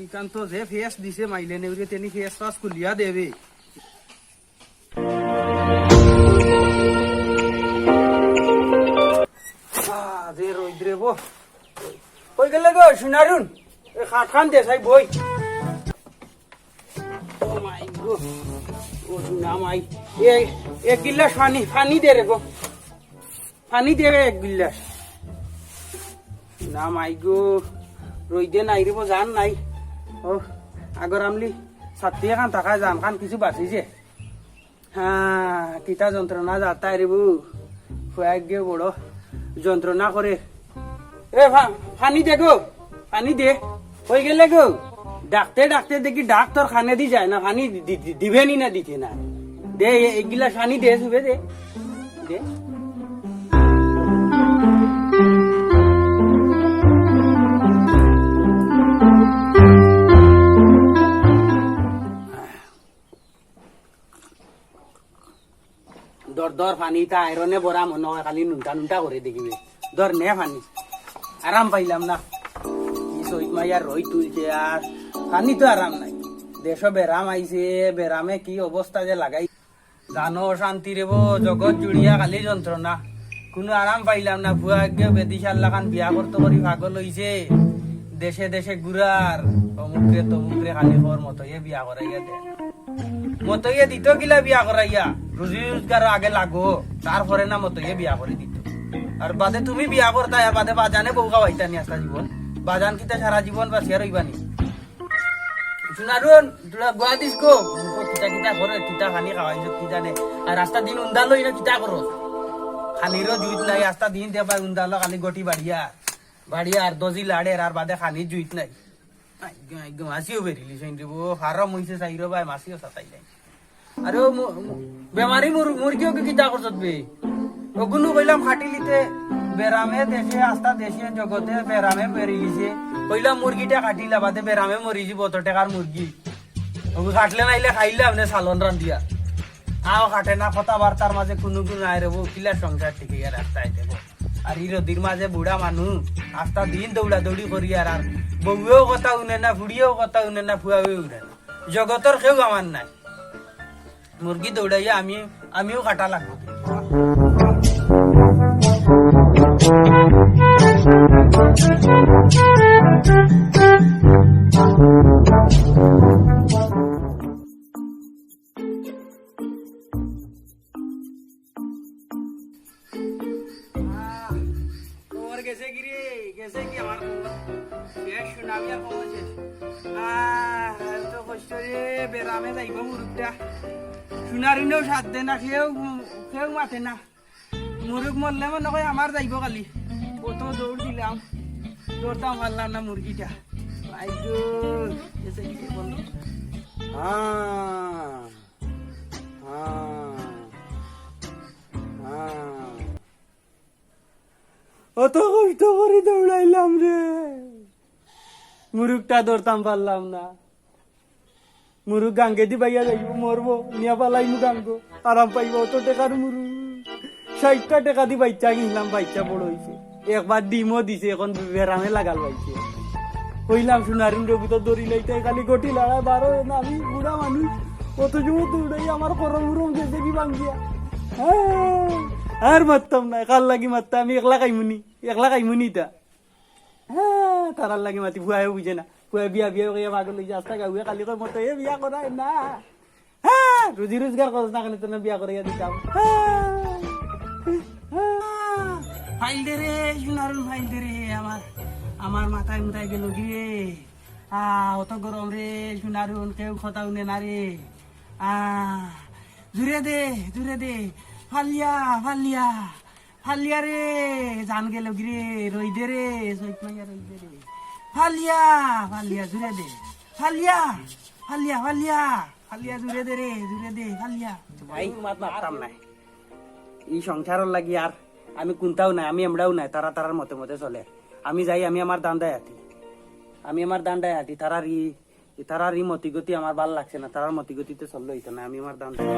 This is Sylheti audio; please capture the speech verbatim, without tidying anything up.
ইখান তো যে ফেস দিছে মাইলে নেউরে, তেনি ফেস ফাস খুলিয়া দেবে। আহ, যে রইদ রে বো। কই গেলে গো, সোনারুন? এ খাট খান দে, চাই বই। ও মাই গো, ও সোনা মাই। এ, এক গিলাস পানি, পানি দে রে গো। পানি দে এক গিলাস। না মাই গো, রইদে নাই রে বো, জান নাই। ও, আগর আমলি ছাত্তি এখান থাকায় জান খান কিছু বাঁচিছে। হ্যাঁ, কিতা যন্ত্রণা যাতায় রে বো। ফুয়াইগে বড় যন্ত্রণা করে। এ, ফা-, পানি দে গো, পানি দে। কই গেলে গো? ডাকতে ডাকতে দেখি ডাক তোর কানে দি যায় না, পানি দি-, দি-, দিবে নি না দিতে না। দে, এ-, এক গিলাস পানি দে, চুবে দে। দে। ধর, ধর, পানি ইতা আয়রনে ভরা মনে হয়, খালি নুনটা নুনটা করে দেখিবে। ধর, নে পানি। আরাম পাইলাম না। কি সৈত মাইয়ার রই তুলছে আর। পানি তো আরাম নাই। দেশো বেরাম আইছে, বেরামে কি অবস্থা যে লাগাই। জানো অশান্তি রে বো, জগৎ জুড়িয়া খালি যন্ত্রণা। কুনু আরাম পাইলাম না। ফুয়াইগে বেদিশার লাখান বিয়া করতো করি পাগল অইছে। দেশে দেশে ঘুরার, অমুকরে তমুকরে খালি খর মতইয়ে বিয়া করাইয়া দে। মতইয়ে দিত কিলা বিয়া করাইয়া, রুজি রোজগার আগে লাগো, তারপরে না মতইয়ে বিয়া করি দিত। আর বাদে তুমি বিয়া করতায়, আর বাদে বাজানে বউ খাওয়াইতা নি আস্তা জীবন। বাজান কিতা সারা জীবন বাঁচিয়া রইবা নি? সোনারুন, তোরা গুয়া দিস গো। কিতা কিতা করে, কিতা পানি খাওয়াইছ, কি জানে। আর আস্তা দিন উন্দালো ইনো কিতা করো? খানিরও জুইত নাই, আস্তা দিন দেবা উন্দালো, খালি গটি বাড়িয়া, বাড়িয়া আর দজি লাড়ের, আর বাদে খানির জুইত নাই। একদম, একদম, মাছিও বেরিলি সৈন রে বো, ফার্ম হইছে চাইরো ভাই, মাছিও সাতাই নাই। আরে ও মু-, মু-, বেমারি মুর-, মুরগিও কি কিতা করছত বে? ওগুনু কইলাম খাটিলিতে বেরামে দেশে, আস্তা দেশে, জগতে বেরামে বেরিলিছে। কইলাম মুরগিটা খাটিলা বাদে বেরামে মরি যিবো, অত টেকার মুরগি। ওগু খাটলে নাইলে খাইলাম নে সালন রান্দিয়া। আও খাটে না, কথাবার্তার মাঝে কুনু গুণ নাই রে বো, কিলা সংসার টিকে গেল আস্তা আইতে বো। আর ই রদির মাঝে বুড়া মানুষ, আস্তা দিন দৌড়াদৌড়ি করি আর, আর বউয়েও কথা হুনে না, ফুড়িয়েও কথা হুনে না, ফুয়াবেও হুনে না। জগতর কেউ আমার নাই। মুরগি দৌড়াইয়া আমি, আমিও কাটা লাগবো। আহ, খবর গেছে কি রে? গেছে কি আমার খবর? শেষ সুনামি আর খবর শেষ। আহ, এত কষ্ট রে, বেরামে যাইবো মুরুগটা। সোনার ইনেও সাথ দে না, কেউ, কেউ মাতে না। মুরুগ মরলে মনে হয় আমার যাইবো খালি। কত দৌড় দিলাম, দৌড়তাম পারলাম না মুরগিটা। ভাই গো, গেছে কি রে বন্ধু? হ্যাঁ। হ্যাঁ। হ্যাঁ। অত কষ্ট করি দৌড়াইলাম রে, মুরুগটা ধরতাম পারলাম না। মুরুগ গাঙ্গেদি বাইয়া যাইবো, মরবো, নিয়া ফালাইমু গাঙ্গো, আরাম পাইবো। অত টেকার মুরুগ, ষাইটটা টেকা দি বাইচ্চা কিনলাম, বাইচ্চা বড় অইছে। একবার ডিমও দিছে, এখন বেরামে লাগাল পাইছে। কইলাম সোনার ইনরে বুতো দড়ি লইতে, খালি গটি লড়ায় বারো না, আমি বুড়া মানুষ, অত সময় দৌড়াই আমার করম উরম গেছে কি ভাঙ্গিয়া। হ্যাঁ, আর মারতাম না, কার লাগি মারতাম, আমি একলা খাইমুনি, একলা খাইমুনি ইতা। হ্যাঁ, তারার লাগি মাতি, ফুয়ায়ও বুঝে না, ফুয়ায় বিয়া বিয়া কইয়া পাগল অইছে, আস্তা গাউয়ে খালি কয় মতো এ বিয়া করায় না। হ্যাঁ, রুজি রোজগার করস না, খালি তোর বিয়া করাইয়া দিতাম। হ্যাঁ, হ্যাঁ। ফাইল দে রে, সোনারুন ফাইল দে রে, আমার, আমার মাথায় মুথায় গেল কি রে? আহ, অত গরম রে, সোনারুন, কেউ কথা হুনে না রে। আহ, জুরে দে, জুরে দে, ফালিয়া, ফালিয়া। ফালিয়া রে, জান গেল কি রে, রই দে রে, সৈত মাইয়া রই দে রে। ফালিয়া, ফালিয়া, জুরে দে। ফালিয়া, ফালিয়া, ফালিয়া, ফালিয়া, জুরে দে রে, জুরে দে, ফালিয়া। ভাই, মাত মারতাম না। ই সংসারর লাগি আর আমি কুন্তাও নাই, আমি এমড়াও নাই, তারা তারার মতে মতে চলে। আমি যাই, আমি আমার দান্দায় আটি। আমি আমার দান্দায় আটি, তারার ই, তারার ই মতিগতি আমার ভালা লাগছে না, তারার মতিগতিতে চললে অইতো না, আমি আমার দান্দায়।